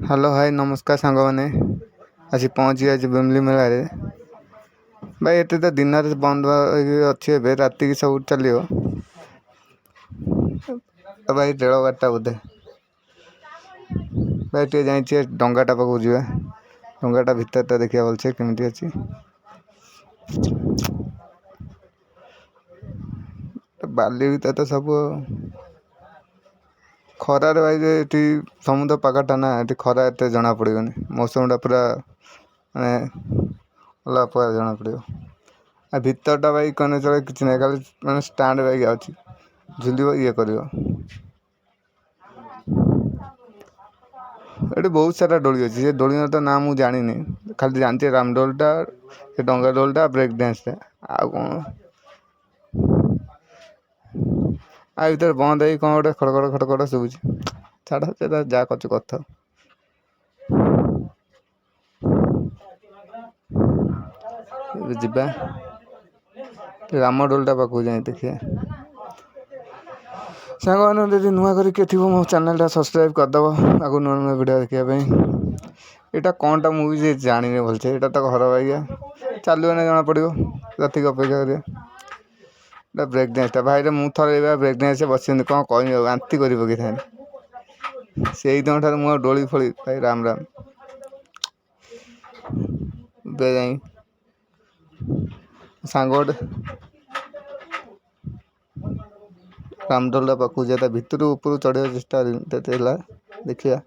Hello high ନମସ୍କାର ସାଙ୍ଗମାନେ, ଆସି ପହଞ୍ଚି ଯାଇଛି ବେମ୍ଲି ମେଳାରେ। ଭାଇ ଏଠି ତ ଦିନରେ ବନ୍ଦ ଅଛି, ଏବେ ରାତିକି ସବୁ ଚାଲିବ। ଭାଇ ରେଳଗାଡ଼ିଟା ବୋଧେ ଭାଇ ଟିକେ ଯାଇଛି ଡଙ୍ଗାଟା ପାଖକୁ ଯିବା, ଡଙ୍ଗାଟା ଭିତରଟା ଦେଖିବା ଭଲସେ କେମିତି ଅଛି। ବାଲି ଭିତରେ ତ ସବୁ ଖରାରେ ଭାଇ, ଏଠି ସମୁଦ୍ର ପାଖଟା ନା, ଏଠି ଖରା ଏତେ ଜଣାପଡ଼ିବନି। ମୌସମଟା ପୁରା ମାନେ ଅଲଗା ପ୍ରକାର ଜଣାପଡ଼ିବ। ଆଉ ଭିତରଟା ଭାଇ କଣ ଚଳେ କିଛି ନାହିଁ, ଖାଲି ମାନେ ଷ୍ଟାଣ୍ଡ ବାଇକ୍ ଅଛି, ଝୁଲିବ ଇଏ କରିବ। ଏଠି ବହୁତ ସାରା ଦୋଳି ଅଛି, ସେ ଦୋଳିର ତ ନାଁ ମୁଁ ଜାଣିନି, ଖାଲି ଜାଣିଛି ରାମଦୋଳିଟା, ସେ ଡଙ୍ଗା ଦୋଳିଟା, ବ୍ରେକ୍ ଡ୍ୟାନ୍ସଟା, ଆଉ କ'ଣ। ଆଉ ଭିତରେ ବନ୍ଦ ହେଇକି କ'ଣ ଗୋଟେ ଖଡ଼ ଖଡ଼ ଖଡ଼ ଖଡ଼ ଶୁଭୁଛି। ଛାଡ଼, ସେଟା ଯାହା କରୁଛୁ କରିଥାଉ। ଏବେ ଯିବା ରାମଦୋଳିଟା ପାଖକୁ ଯାଇ ଦେଖିବା। ସାଙ୍ଗମାନେ ଯଦି ନୂଆ କରି କିଏ ଥିବ ମୋ ଚ୍ୟାନେଲଟା ସବସ୍କ୍ରାଇବ୍ କରିଦେବ ଆଗକୁ ନୂଆ ନୂଆ ଭିଡ଼ିଓ ଦେଖିବା ପାଇଁ। ଏଇଟା କ'ଣଟା ମୁଁ ବି ଜାଣିନି ଭଲସେ, ଏଇଟା ତ ଘର ବାଇଆ ଚାଲିବ ନା ଜଣାପଡ଼ିବ, ରାତିକି ଅପେକ୍ଷା କରିବା। ଏଇଟା ବ୍ରେକ୍ ଡ୍ୟାନ୍ସଟା ଭାଇରେ, ମୁଁ ଥରେ ଏବେ ବ୍ରେକ୍ ଡ୍ୟାନ୍ସରେ ବସିନି, କ'ଣ କହିବି ଆଉ, ବାନ୍ତି କରି ପକେଇଥାନ୍ତି। ସେଇ ଦିନଠାରୁ ମୁଁ ଆଉ ଦୋଳି ଫୋଳି ଭାଇ ରାମ ରାମ। ଏବେ ଯାଇ ସାଙ୍ଗ ଗୋଟେ ରାମଦୋଳିଟା ପାଖକୁ ଯିବା, ତା ଭିତରୁ ଉପରୁ ଚଢ଼ିବା ଚେଷ୍ଟା ହେଲା, ଦେଖିବା।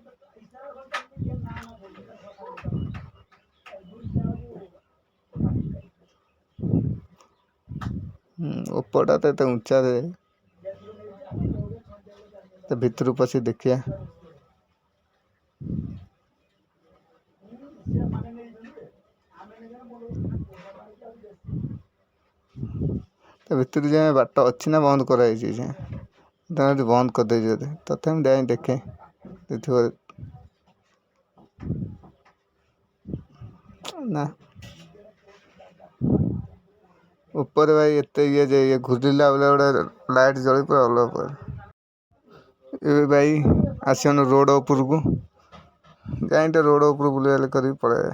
ଉପରଟା ତ ଏତେ ଉଞ୍ଚାରେ, ତା ଭିତରୁ ପଶି ଦେଖିବା। ତା ଭିତରୁ ଯାଏ ବାଟ ଅଛି ନା ବନ୍ଦ କରାଯାଇଛି? ତାହେଲେ ବନ୍ଦ କରିଦେଇଛି ବୋଧେ, ତଥାପି ଯାଇ ଦେଖେ ଦେଖିବ ନା। ଉପରେ ଭାଇ ଏତେ ଇଏ ଯେ ଇଏ ଘୁରିଲା ବେଳେ ଗୋଟେ ଲାଇଟ୍ ଜଳି ପୁରା ଅଲଗା ପ୍ରକାର। ଏବେ ଭାଇ ଆସିବନି ରୋଡ଼ ଉପରକୁ, ଯାଇ ଟିକେ ରୋଡ଼ ଉପରକୁ ବୁଲାବୁଲି କରିକି ପଳେଇବା।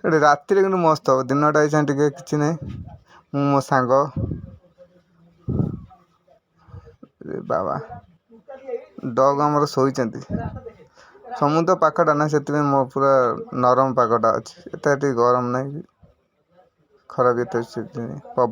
ଏଠି ରାତିରେ କିନ୍ତୁ ମସ୍ତ ହେବ, ଦିନଟା ଏଇଛା ଟିକେ କିଛି ନାହିଁ। ମୁଁ ମୋ ସାଙ୍ଗ ବାବା ଡଗ୍ ଆମର ଶୋଇଛନ୍ତି। ସମୁଦ୍ର ପାଖଟା ନା, ସେଥିପାଇଁ ମୋ ପୁରା ନରମ ପାଗଟା ଅଛି, ଏତେ ଟିକେ ଗରମ ନାହିଁ, ଖରା ବି ଏତେ ପବନ।